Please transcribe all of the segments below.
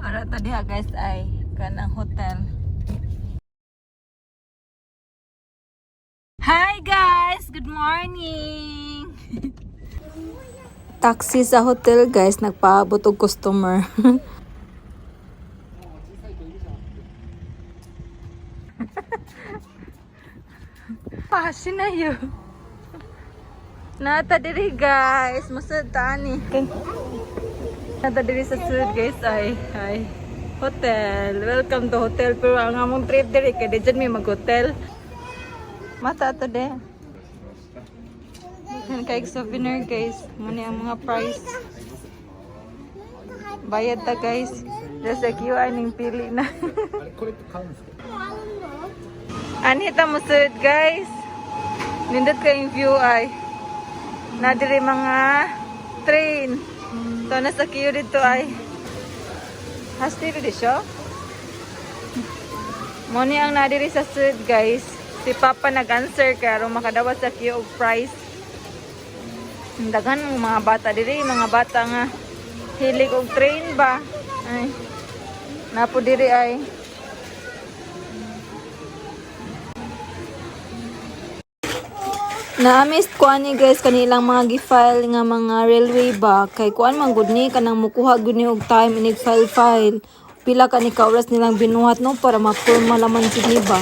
Ara ta diha, guys, ay kanang hotel. Hi guys, good morning. Taxi sa hotel, guys, nagpaabot og customer. Passion na yun. Nata diri, guys, masud ta ani. Nata diri sa sud, guys, ay hotel. Welcome to hotel, pero ang among trip diri kay di jud mi mag-hotel. Mata ato de. Yan kay souvenir, guys. Muni ang mga price. Bayad ta, guys. Just like you ning pili na. あれこれって買うんですか Ani ta mo sud, guys. Nindot kayong view ay. Na diri mga train. To na sa queue dito ay. Hastiri di siya. Mo ni ang nadiri sa sud, guys. Si Papa nag-answer kay aron makadawat sa queue og price. Ang daghan mo mga bata diri, mga bata nga hilig og train ba. Ay. Napo diri ay. Na-miss ko ani, guys, kanilang mga gi-file nga mga railway ba kay kuan man gud ni kanang mukuha gud ni og time inig file file. Pila ka ni ka oras nilang binuhat, no, para mapurma laman jud ni ba.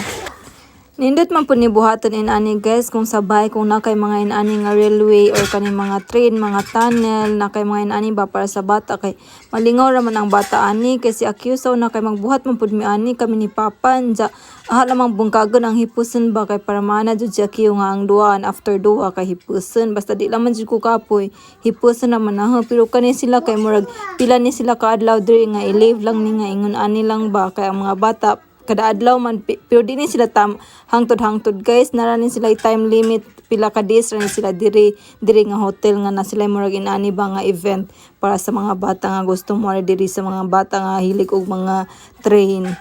Nindot man po ni buhaton inani, guys, kung sabay kung na kay mga inani nga railway or kani mga train, mga tunnel, na kay mga inani ba para sa bata kay malingaw ra man ang bata ani kay si Akyusaw na kay magbuhat man pud mi ani kami ni Papa anja aha lamang bungkagon ang hipuson ba kay para maana jud si Akyu nga ang duaan after duha kay hipuson basta di laman jud ko kapoy, hipuson naman na pero kani sila kay murag pila ni sila kaadlaw diri nga i-leave lang ni nga ingon ani lang ba kay ang mga bata kada adlaw man pero di ni sila tam hangtod-hangtod, guys, nara ni sila time limit, pila ka days ra ni sila diri diri nga hotel nga na sila murag inani ba nga event para sa mga bata nga gusto mo diri sa mga bata nga hilig og mga train.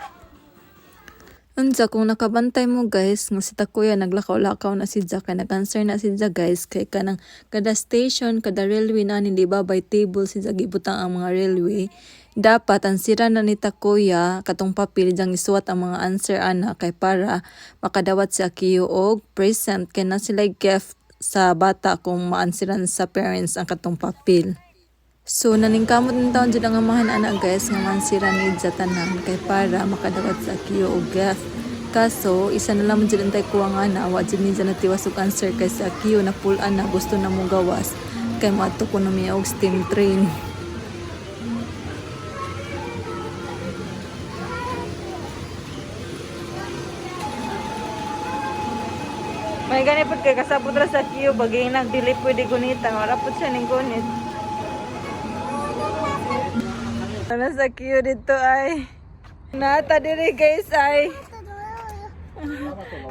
Unsa kung nakabantay mo, guys, nga si Takuya naglakaw-lakaw na si Jack kay nag-answer na si Jack, guys, kay kanang kada station, kada railway na ni, di ba, by table si Jack gibutang ang mga railway. Dapat ang sira na ni Takuya katong papel diyang isuwat ang mga answer ana kay para makadawat si Akiyo og present kay na sila gift sa bata kung maansiran sa parents ang katong papel. So, naningkamot ng taon dyan ang amahan ana, guys, nga mansira ni tanan kay para makadawat sa Akiyo og gift. Kaso, isa na lang dyan antay kuha nga na, wa dyan ni dyan natiwas og answer kay sa Akiyo na pulaan na gusto na mo gawas kay moadto ko na miya og steam train. May gani pud kay kasabot ra sa Akiyo bagay nagdili pwede gunita, wala pud siya ning gunit. Ano sa queue dito ay. Nata diri, guys, ay.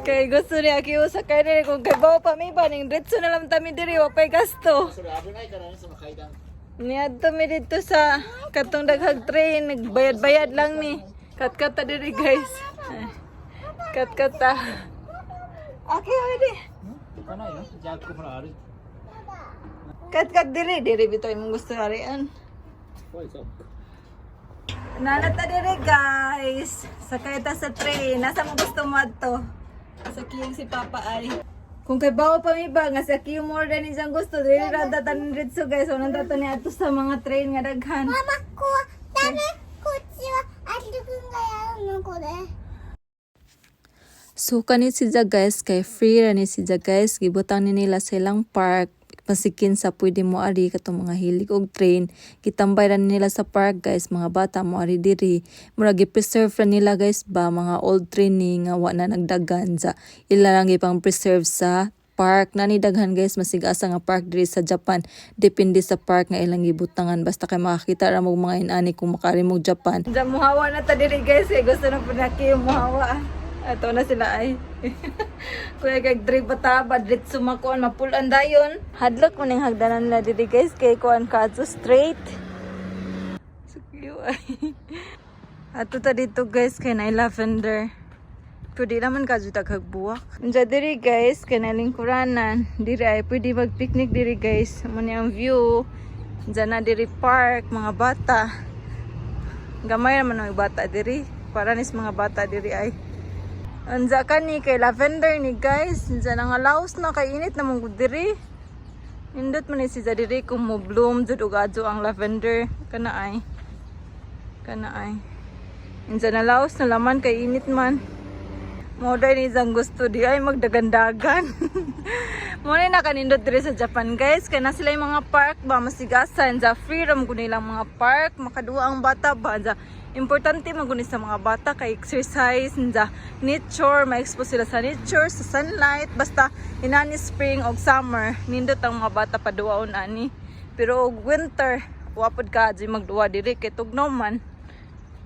Kay gusto niya kiyo sa kay diri kung kay bawo pa mi ba ning diretso na lang tami diri wa pay gasto. それ危ないからねその階段 Niadto mi dito sa katong daghag train, nagbayad-bayad lang mi. Katkat ta diri, guys. Ay, katkat ta. Okay, pwede. 行かないのじゃあほら歩いて Katkat diri, diri bitaw imong gusto arian. 怖いぞ Nalata dire, guys. Sakay ta sa train. Nasa mo gusto mo adto? Sa kiyong si Papa ay. Kung kay bawo pa mi ba nga sa kiyo more than isang gusto diri ra ta tanan diretso, guys. So nanda ta ni adto sa mga train nga daghan. ママこうダメこっちはあきくんがやるのこれ。 So kani si Ja, guys, kay free ra ni si Ja, guys, gibutang ni nila sa ilang park pasikin sa pwede mo ari katong mga hilig og train, gitambay ra nila sa park, guys, mga bata mo ari diri, mura gi-preserve ra nila, guys, ba mga old train ni nga wa na nagdagan sa ila lang gipang preserve sa park na ni daghan, guys, masig asa nga park diri sa Japan, depende sa park nga ilang gibutangan, basta kay makakita ra mo mga inani kung makaari mo Japan. Diyan muhawa na ta diri, guys, kay gusto na pud na kayo muhawa. Ato na sila ay. Kuya kay drip bata ba diretso makuan mapulan dayon. Hadlok mo ning hagdanan nila diri, guys, kay kuan ka ato straight. So cute ay. Ato ta dito, guys, kay na lavender. Pwede naman ka jud daghag buwak. Unsa diri, guys, kay na lingkuranan. Diri ay pwede mag-picnic diri, guys. Mo ni ang view. Diyan na diri park mga bata. Gamay naman ang bata diri. Para nis mga bata diri ay. Anza kani kay lavender ni, guys. Anza nga laos na kay init na mong diri. Nindot man ni si diri kung mo bloom jud og adyo ang lavender kana ay. Kana ay. Insa na laos na laman kay init man. Mo day ni isang gusto di ay magdagandagan. Mo ni nakanindot diri sa Japan, guys, kay na sila yung mga park ba masigasan sa freedom kun nilang mga park makaduwa ang bata ba sa importante man guni sa mga bata kay exercise sa nature, ma-expose sila sa nature, sa sunlight. Basta inani spring og summer, nindot ang mga bata paduwaon ani, pero og winter wa pud ka adyo'y magduwa diri kay tugnaw man.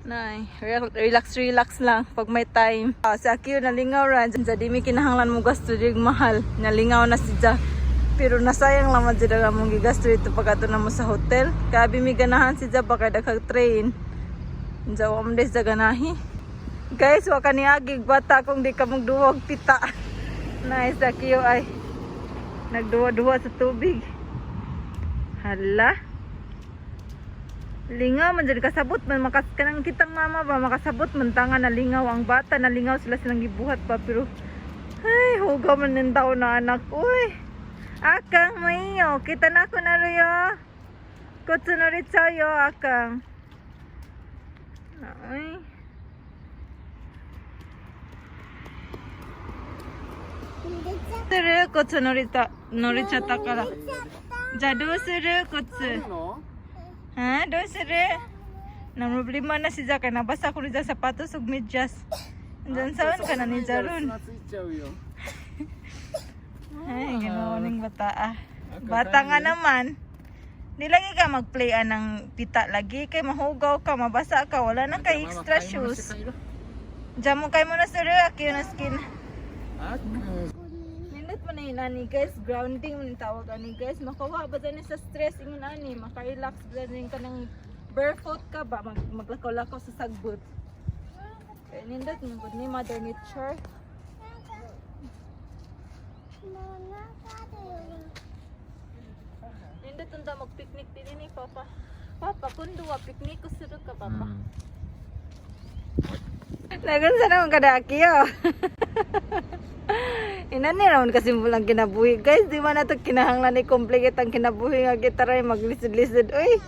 Nay, relax relax lang pag may time. Ah, si Akio nalingaw ra. Diyan di mi kinahanglan mo gasto dig mahal. Nalingaw na si Ja. Pero nasayang lang man jud ang among gigasto dito pag ato na mo sa hotel. Kabi mi ganahan si Ja baka daghang train. Diyan wa man des ganahi. Guys, wa ka ni agig bata kung di ka magduwag pita. Nice Akio ay nagduwa-duwa sa tubig. Hala. Lingaw man jud kasabot man makas kanang kitang mama ba makasabot man tanga na lingaw ang bata, nalingaw sila silang gibuhat pa, pero ay, hugaw man ning tao na anak, uy. Akang mayo kita na ko na royo kutsu no yo akang ay. するコツ乗れた乗れちゃったから。じゃあどうするコツ？ Ha? Doする? Na problema na si Zaka. Nabasa ko ni Zaka sapatos ug medyas. Diyan saan ka na ni Jaron? 砂ついちゃうよ。 Ay, ginawa ning bata ah. Bata nga naman. Di lagi ka mag-play anang pita lagi kay mahugaw ka, mabasa ka, wala na kay extra shoes. Diyan mo kay mo na sir, akiyo na skin. あっくん。 Nindot mo na yun, ani guys, grounding mo yung tawag ani guys. Makawa ba dyan sa stress ingon ani, maka-relax ba dyan ka ng barefoot ka ba, maglakaw-lakaw sa sagbot. Kaya nindot mo gud ni Mother Nature. Nindot unta mag-picnic din ni Papa. Papa, kundo wa picnic ko suro ka, Papa. Lagun sa naman kadaki oh. Inani raman kasi ang kinabuhi guys. Di ba na ito kinahanglan ni complicate ang kinabuhi nga kita rin maglisod-lisod. Uy,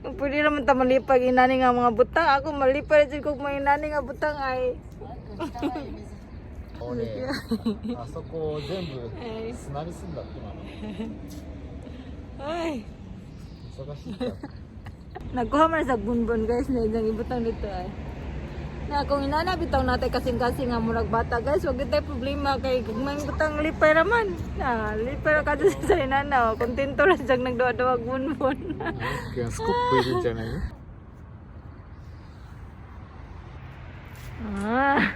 kung pwede naman ta malipag inani nga mga butang. Ako malipag na kung mga inani nga butang ay. もうね、あそこを全部砂にすんだってマ Ay. マ。忙しいから。 Nagkuha man sa bunbon guys na isang ibutang dito ay. Na kung inana bitaw natay kasing-kasing nga murag bata guys, wag gyud tay problema kay gugmay butang lipay ra man. Na lipay ra kadto sa inana, oh. Kontento ra siyang nagduwa-duwa bunbon. あっくんスコップいるんじゃないの？ Ah.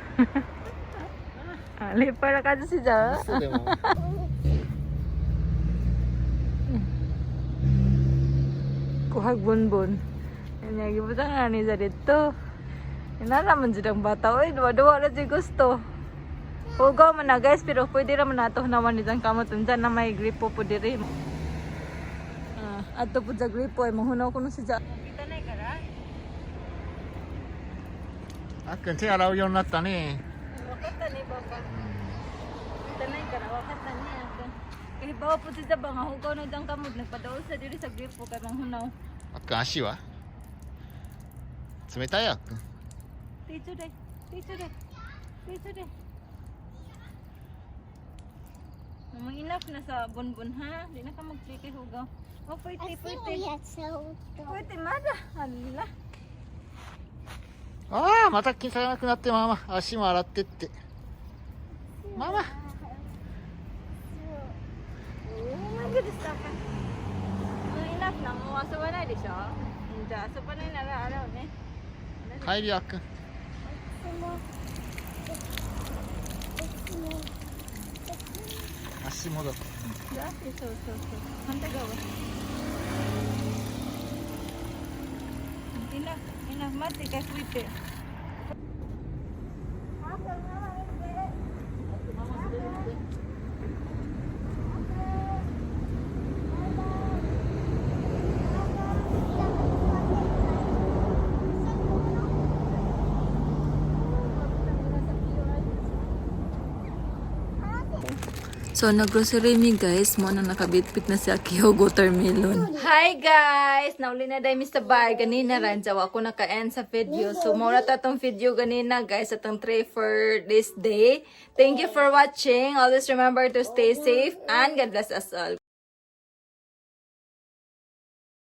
Ah, lipay ra kadto siya. 嘘でも。 Kuhag bunbon. Nya gibutang na ni sa dito. Inana man jud ang bata oy, duwa-duwa ra jud gusto. Hugaw man na guys, pero pwede ra man nato naman ni kamot unsa na may gripo po diri. Ah, adto po sa gripo ay mahunaw ko no si Ja. Kita na kara. あっくん手洗うようになったね。 Wakata ni baba. Tanay kara wakata ni ako. Kay bawa po siya ba nga hugaw na dang kamot nagpadaol sa diri sa gripo kay manghunaw. あっくん足は冷たい？あっくん。 Teacher day. Teacher day. Teacher day. Mga enough na sa bonbon ha. Di na ka mag-play kay hugaw. Oh, pwede, pwede. やっちゃうと。 Pwede, mada. Hala. ああ、また気さなくなって。ママ足も洗ってって。ママ。 Oh my goodness, stop. Mga enough na. もう遊ばないでしょ。じゃあ遊ばないなら洗うね。帰りよあっくん。足もだ。じゃあ、そうそうそう。反対側。Enough, enough. 待って、一回拭いて。So naggrocery mi, guys, mo na nakabitbit na si Akio watermelon. Hi guys! Nauli na dahil Mr. Bar ganina ran jaw ako naka-end sa video. So mao ra ta tong video ganina, guys, atong tray for this day. Thank you for watching. Always remember to stay safe and God bless us all.